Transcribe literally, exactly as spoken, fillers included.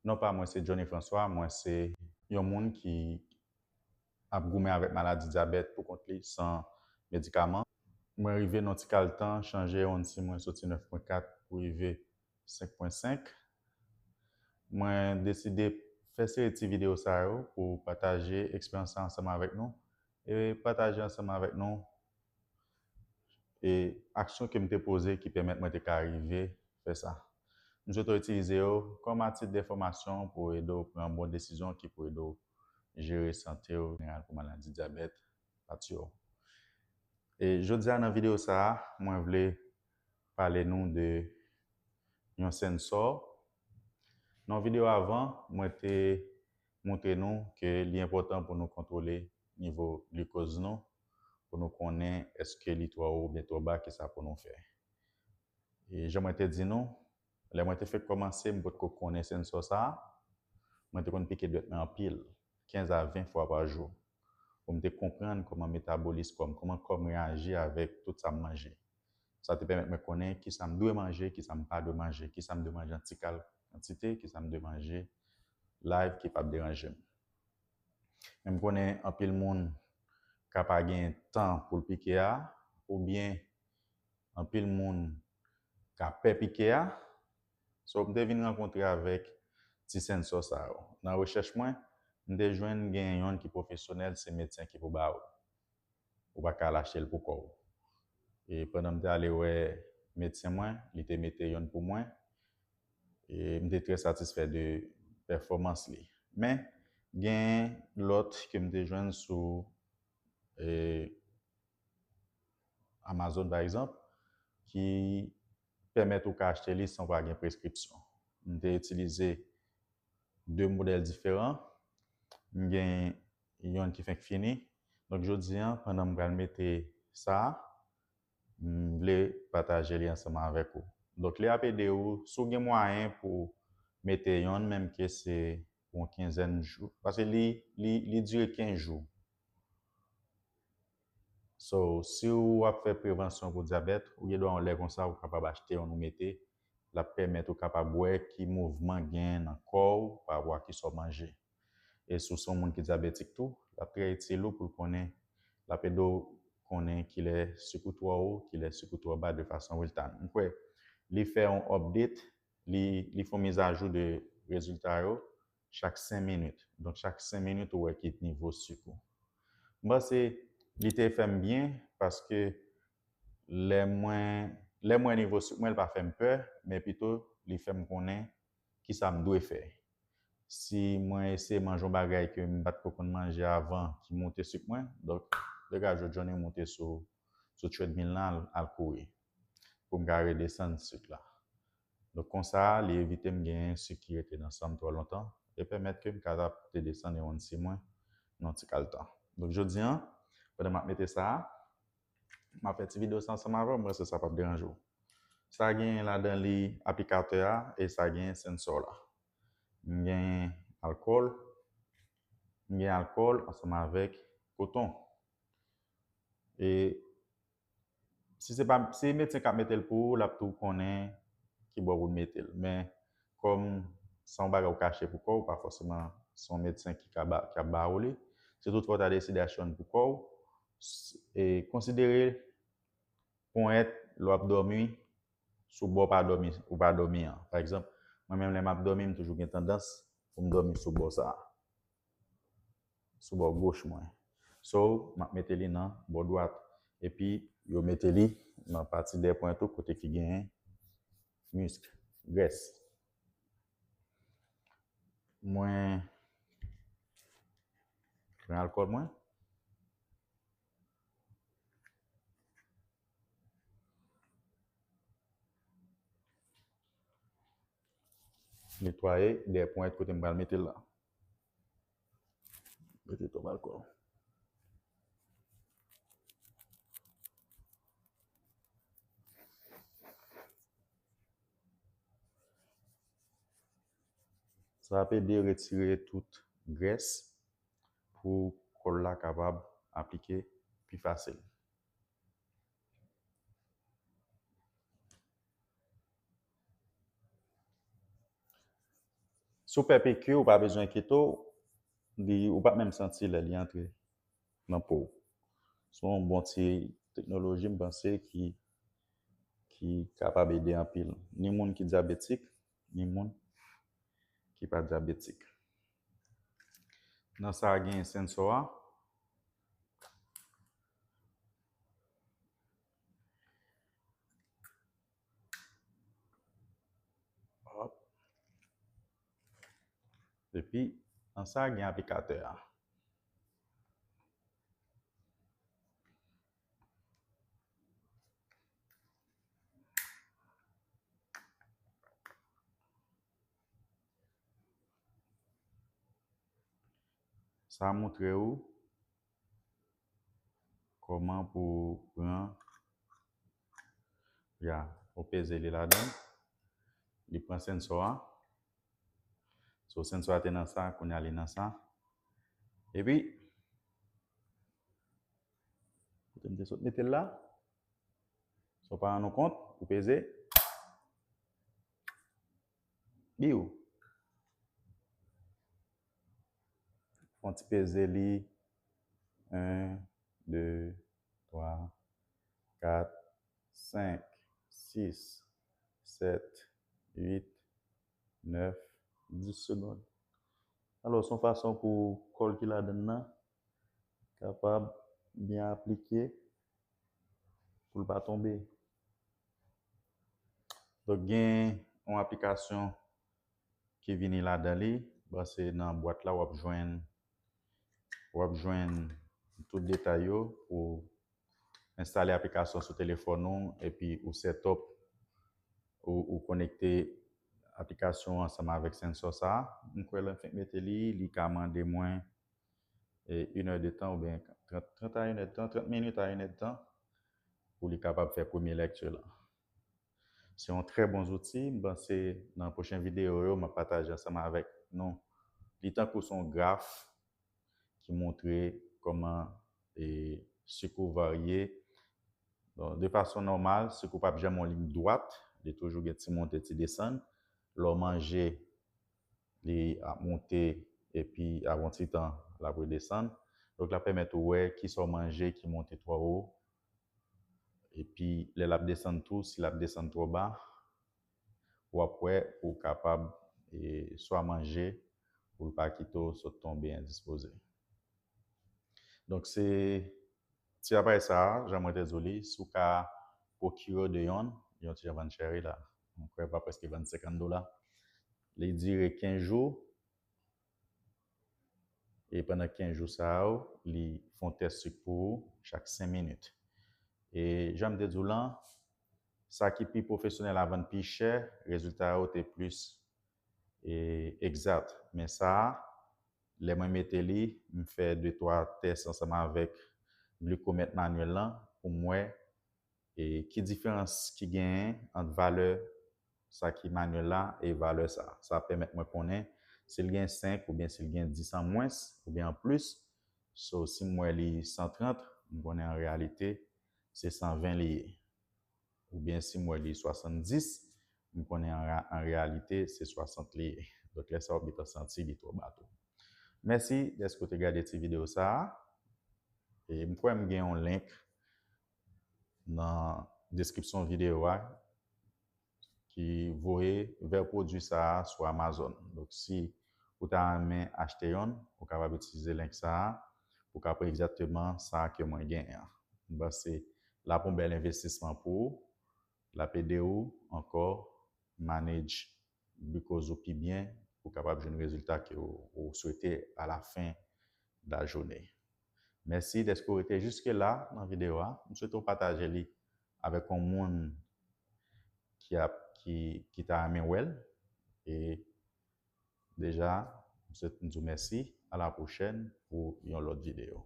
Non pa mwen se Johnny François, mwen se yon moun ki ap goumen avèk maladi dyabèt pou kont li san medikaman. Mwen rive nan ti kal tan chanje yon ti mwen soti nèf pwen kat pou rive senk pwen senk. Mwen deside fè seri ti videyo sa yo pou pataje eksperyans sa ansanm avèk nou e pataje ansanm avèk nou e aksyon ke m te poze ki pèmèt mwen te ka rive fè sa. M sot itilize yo kòm atit de enfòmasyon pou ede w pran bon desizyon ki pou ede w jere sante w jeneral pou maladi dyabèt, patyo. E jodi a nan videyo sa a, mwen vle pale nou de yon sensò. Nan videyo avan, mwen te montre nou ke li enpòtan pou nou kontwole nivo glikoz nou, pou nou konnen èske li twò wo oubyen twò ba, kisa pou nou fè. E jan mwen te di nou, lè mwen te fèk kòmanse, m potko konnen sensò sa a. Mwen te konn pike dwèt mwen anpil, kenz a ven fwa pa jou, pou m te konprann kòman metabolis kò m, kòman kò m reyaji avèk tout sa m manje. Sa te pèmèt mwen konnen kisa m dwe manje, kisa m pa dwe manje, kisa m dwe manje an ti kal-, kantite, kisa m dwe manje live ki p ap deranje m. Men m konnen anpil moun ka pa gen tan pou l pike a, oubyen anpil moun ka pè pike a. So, m te vin rankontre avèk ti sensò sa yo. Nan rechèch mwen, m te jwenn gen yonn ki pwofesyonèl, se medsen ki pou ba ou. Ou pa ka al achte l pou kò w. E pandan m te ale wè medsen mwen, li te mete yonn pou mwen. E m te trè satisfè de pèfòmans li. Men, gen lòt ke m te jwenn sou, e, Amazon, pa egzanp, ki pèmèt ou ka achte li san w pa gen preskripsyon. M te itilize de modèl diferan. M gen yonn ki fenk fini. Donk, jodi a, pandan m pral mete sa a, m vle pataje li ansanm avèk ou. Donk, li ap ede ou, si w gen mwayen pou mete yonn, menm ke se pou yon kenzèn jou, paske li, li, li dire kenz jou. So, si w ap fè prevansyon pou dyabèt, ou gen dwa yon lè konsa, ou kapab achte yonn ou mete, l ap pèmèt ou kapab wè ki mouvman gen nan kò w pa rapò a kisa w manje. E si w se yon moun ki dyabetik tou, l ap trè itil ou pou l konnen, l ap ede w konnen kilè sik ou twò wo, kilè sik ou twò ba de fason real time. M kwè li fè yon update, li, li fè yon mizajou de rezilta yo chak senk minit. Donk, chak senk minit, ou wè ki nivo sik ou. M panse li te fè m byen paske lè mwen, lè mwen nivo sik mwen, li pa fè m pè, men pito li fè m konnen kisa m dwe fè. Si mwen eseye manje yon bagay ke m pa t ko konn manje avan ki moute sik mwen, donk, degaje w, Johnny, moute sou, sou treadmill la, al, al kouri pou m ka redesann sik la. Donk, konsa, li evite m genyen sik ki rete nan san m twò lontan e pèmèt ke m ka ap desann yon ti mwen nan ti kal tan. Donk, jodi a, pandan m ap mete sa a, m ap fè ti videyo sa ansanm avè w, m panse sa p ap deranje w. Sa gen ladan li aplikatè a e sa gen sensò la. M gen alkòl, m gen alkòl ansanm avèk koton. E si se pa, si medsen k ap mete l pou ou, l ap tou konnen ki bò pou l mete l. Men kòm se yon bagay ou ka achte pou kò w, pa fòseman se yon medsen ki ka ba, k ap ba ou li. Si toutfwa w ta deside achte yonn pou kò w, s-, e konsidere ponyèt lè w ap dòmi sou bò w pa dòmi, ou pa dòmi an. Pa egzanp, mwen menm lè m ap dòmi, m toujou gen tandans pou m dòmi sou bò sa a, sou bò goch mwen. So, m ap mete li nan bò dwat. Epi, yo mete li nan pati dèyè ponyèt ou, kote ki genyen misk, grès. Mwen pran alkòl mwen. Netwaye dèyè ponyèt kote m pral mete l la. Mete twòp alkòl. Sa ap ede retire tout grès pou kò l la kapab aplike pi fasil. Si w pè piki, ou pa bezwen enkyete w, li, ou p ap menm santi lè li antre nan po w. Se yon bon ti teknoloji, m panse, ki, ki kapab ede anpil. Ni moun ki dyabetik, ni moun ki pa dyabetik. Nan sa a gen sensò a. Hop. Epi, nan sa a gen aplikatè a. Sa a montre w kòman pou w pran, ya, ou peze li ladan, li pran sensò a. So, sensò a te nan sa, kounye a li nan sa. Epi, kote m te sot mete l la, si w pa rann ou kont, ou peze. Biw. Fè yon ti peze li. En, de, twa, kat, senk, sis, sèt, uit, nèf, dis segonn. Alò, se yon fason pou kòl ki ladan l nan kapab byen aplike pou l pa tonbe. Donk, gen yon aplikasyon ki vini ladan li. Bon, se nan bwat la w ap jwenn, w ap jwenn tout detay yo pou enstale aplikasyon sou telefòn ou, epi ou set up, ou, ou konekte aplikasyon ansanm avèk sensò sa a. M kwè lè m fenk mete li, li ka mande mwen, e, inèdtan oubyen trant, trant a inèdtan, trant minit a inèdtan pou li kapab fè premye lèkti la. Se yon trè bon zouti. M panse nan pwochen videyo yo, m ap pataje ansanm avèk nou. Li tankou se yon graf ki montre kòman, e, sik ou varye. Donk, de fason nòmal, sik ou p ap janm yon liy dwat, li toujou gen ti monte, ti desann. Lè w manje, li ap monte, epi apre yon ti tan, l ap redesann. Donk, l ap pèmèt ou wè kisa w manje ki monte twò wo. Epi, lè l ap desann tou, si l ap desann twò ba, w ap wè ou kapab, e, swa manje pou l pa kite w sot tonbe endispoze. Donk, se ti aparèy sa a, jan mwen te di w li, si w ka pwokire w de yonn, yon ti jan vann chè wi la. Mwen kwè pa prèske vann senkant dola. Li dire kenz jou. E pandan kenz jou sa yo, li fè yon tès sik pou ou chak senk minit. E jan m te di w lan, sa ki pi pwofesyonèl a vann pi chè, rezilta yo te plis, e, egzat. Men sa a, lè mwen mete li, m fè de twa tès ansanm avèk glikomèt manyèl lan pou m wè, e, ki diferans ki genyen ant valè sa ki manyèl la e valè sa. Sa ap pèmèt mwen konnen si l gen senk oubyen si l gen dis an mwens oubyen an plis. So, si m wè li san trant, m konnen an reyalite se san ven li ye. Oubyen si m wè li swasanndis, m konnen an ra-, an reyalite se swasant li ye. Donk, lè sa a w gentan santi li twò ba tou. Mèsi dèske w te gade ti videyo sa a. E m kwè m gen yon link nan deskripsyon videyo a ki voye vè pwodui sa a sou Amazon. Donk, si ou ta renmen achte yonn, ou kapab itilize link sa a pou w ka pran egzakteman sa ke mwen genyen an. M panse l ap yon bèl envestisman pou ou. L ap ede ou ankò manage glikoz ou pi byen pou w kapab jwenn rezilta ke w, ou swete à la fin de la journée. Mèsi dèske w rete jiske la nan videyo a. M swete w pataje li avèk yon moun ki ap, ki, ki ta renmen wè l. E deja, m swete m di w mèsi. A la pwochèn pou yon lòt videyo.